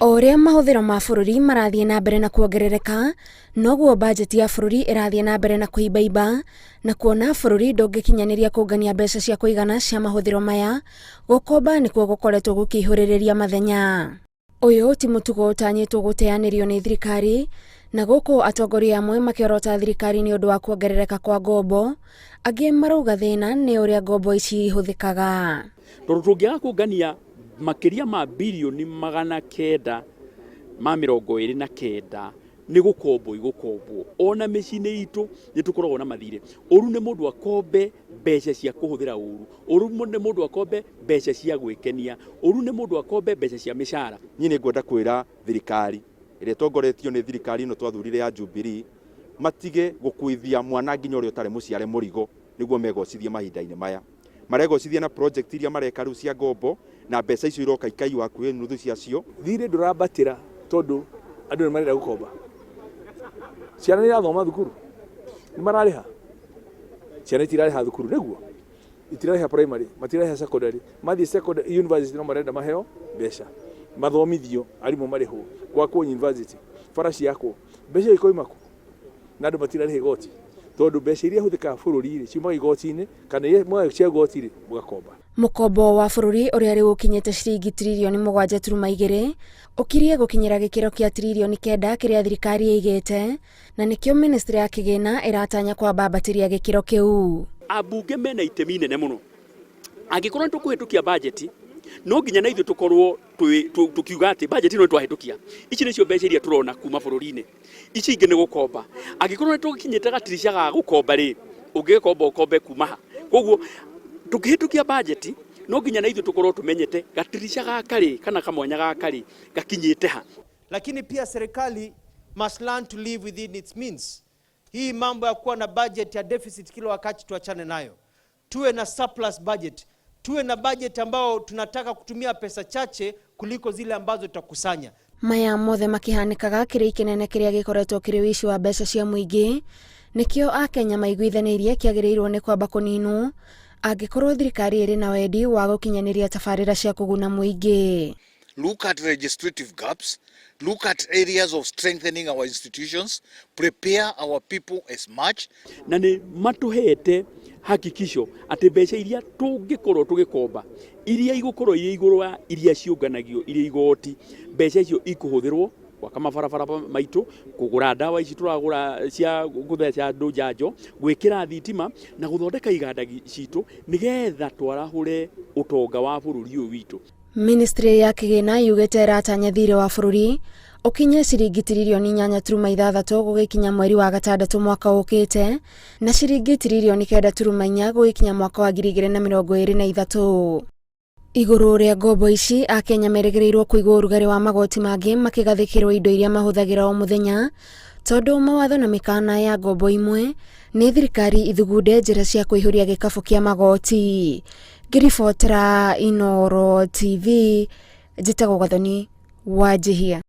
O ũrĩa mahũthĩro ma bũrũri marathiĩ na mbere na kuongerereka, noguo bajeti ya bũrũri ĩrathiĩ na mbere na kũimbaimba, na kuona bũrũri ndũngĩkinyanĩria kũngania mbeca cia kũigana cia mahũthĩro maya, gũkomba nĩkuo gũkoretwo gũkĩihũrĩrĩria mathenya. Ũyũ ti mũtugo ũtanyĩtwo gũteanĩrio nĩ thirikari, na gũkũ atongoria amwe makĩorota thirikari nĩ ũndũ wa kuongerereka kwa ngombo, angĩ marauga thĩna nĩ ũrĩa ngombo ici ihũthĩkaga. Tondũ tũngĩaga kũngania makĩria ma birioni 929 nĩ gũkombwo igũkombwo. Ona mĩciĩ-inĩ itũ nĩ tũkoragwo na mathirĩ. Ũru nĩ mũndũ akombe mbeca cia kũhũthĩra ũru. Ũru nĩ mũndũ akombe mbeca cia gwĩkenia. Ũru nĩ mũndũ akombe mbeca cia mĩcara. Niĩ nĩ ngwenda kwĩra thirikari ĩrĩa ĩtongoretio nĩ thirikari ĩno twathurire ya Jubilee, matige gũkuithia mwana nginya ũrĩa ũtarĩ mũciare mũrigo nĩguo megocithie mahinda-inĩ maya. Maregocithia na project iria mareka rĩu cia ngombo na mbeca icio iroka ikaiywo hakuhĩ nuthu ciacio. Thirĩ ndũrambatĩra tondũ andũ nĩ marenda gũkomba. Ciana nĩ irathoma thukuru? Nĩ mararĩha? Ciana itirarĩha thukuru, nĩguo? Itirarĩha primary, matirarĩha secondary. Mathiĩ secondary, university no marenda maheo mbeca. Mathomithio, arimũ marĩhwo, gwakwo university, bara ciakwo. Mbeca icio ikoima kũ? Na andũ matirarĩha igoti. Tondũ mbeca iria ihũthĩkaga bũrũri-rĩ, ciumaga igoti-inĩ, kana iria mwaga cia igoti-rĩ, mũgakomba. Mũkombo wa bũrũri ũrĩa rĩu ũkinyĩte ciringi tiririoni 7.2 ũkirie gũkinyĩra gĩkĩro kĩa tiririoni 9 kĩrĩa thirikari ĩigĩte, na nĩkĩo ministry ya kĩgĩna ĩratanya kwambambatĩria gĩkĩro kĩu. Ambunge mena itemi inene mũno. Angĩkorwo nĩ tũkũhĩtũkia bajeti, no nginya na ithuĩ tũkorwo tũkiuga atĩ bajeti ĩno nĩ twahĩtũkia. Ici nĩcio mbeca iria tũrona kuma bũrũri-inĩ. Ici ingĩ nĩ gũkomba. Angĩkorwo nĩ tũkinyĩte gatirica ga gũkomba rĩ, ũngĩgĩkomba ũkombe kuma ha? Koguo tũkĩhĩtũkia bajeti, no nginya na ithuĩ tũkorwo tũmenyete gatirica gaka rĩ, kana kamwanya gaka rĩ, gakinyĩte ha. Lakini pia serikali must learn to live within its means. Hii mambo ya kuwa na budget ya deficit kila wakati tuachane nayo. Tuwe na surplus budget. Tuwe na budget ambao tunataka kutumia pesa chache kuliko zile ambazo tutakusanya. Maya mothe makĩhanĩkaga kĩrĩa kĩnene kĩrĩa gĩkoretwo kĩrĩ ũici wa mbeca cia mũingĩ nĩkĩo akenya maiguithanĩirie kĩagĩrĩirwo nĩ kwamba kũninwo angĩkorwo thirikari ĩrĩ na wendi wa gũkinyanĩria tabarĩra cia kũguna mũingĩ. Look at legislative gaps, look at areas of strengthening our institutions, prepare our people as much. Na nĩ matũhete hakikisho atĩ mbeca iria tũngĩkorwo tũgĩkomba iria igũkorwo irĩ igũrũ wa iria ciũnganagio irĩ igoti, mbeca icio ikũhũthĩrwo gwaka mabarabara maitũ, kũgũra ndawa ici tũragũra cia gũtheca andũ njanjo, gwĩkĩra thitima na gũthondeka iganda citũ nĩgetha twarahũre ũtonga wa bũrũri ũyũ witũ. Ministry ya kĩgĩna yugĩte ĩratanya thirĩ wa bũrũri ũkinye ciringi tiririoni 8.6 gũgĩkinya mweri wa gatandatũ mwaka ũkĩte na ciringi tiririoni 9.4 gũgĩkinya mwaka wa 2023. Igũrũ rĩa ngombo ici, Akenya merĩgĩrĩirwo kũigua ũrugarĩ wa magoti mangĩ makĩgathĩkĩrwo indo iria mahũthagĩra o mũthenya tondũ mawatho na mĩkana ya ngombo imwe nĩ thirikari ithugunde njĩra cia kũihũria gĩkabũ kĩa magoti. Ngĩribotera Inooro TV, njĩtagwo Gathoni Wanjihia.